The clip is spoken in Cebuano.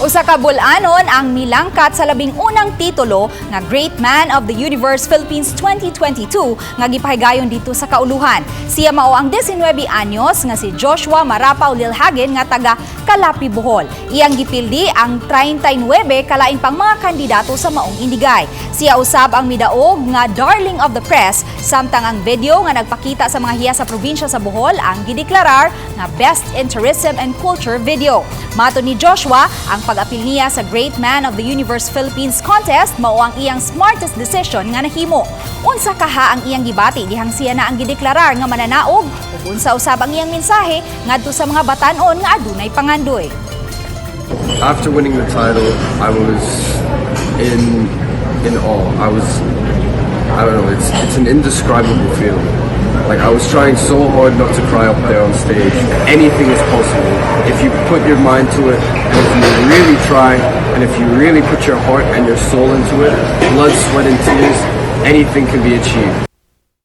Usa ka bul-anon ang milangkat sa 11 na titulo nga Great Man of the Universe Philippines 2022 nga gipahigayon didto sa kauluhan. Siya mao ang 19 anyos nga si Joshua Marapaw Lilhagen nga taga Calapi, Bohol. Iyang gipildi ang 39 kalain pang mga kandidato sa maong indigay. Siya usab ang midaog nga Darling of the Press, samtang ang video nga nagpakita sa mga hiya sa probinsya sa Bohol ang gideklarar nga Best in Tourism and Culture Video. Matod ni Joshua, ang pag-apil niya sa Great Man of the Universe Philippines contest mao ang iyang smartest decision nga nahimo. Unsa kaha ang iyang gibati dihang siya na ang gideklarar nga mananaog ug unsa usab ang iyang mensahe ngadto sa mga batan-on nga adunay pangandoy? After winning the title, I was in awe. I was, I don't know, it's an indescribable feeling. Like, I was trying so hard not to cry up there on stage. Anything is possible if you put your mind to it, and if you really try, and if you really put your heart and your soul into it, blood, sweat, and tears, anything can be achieved.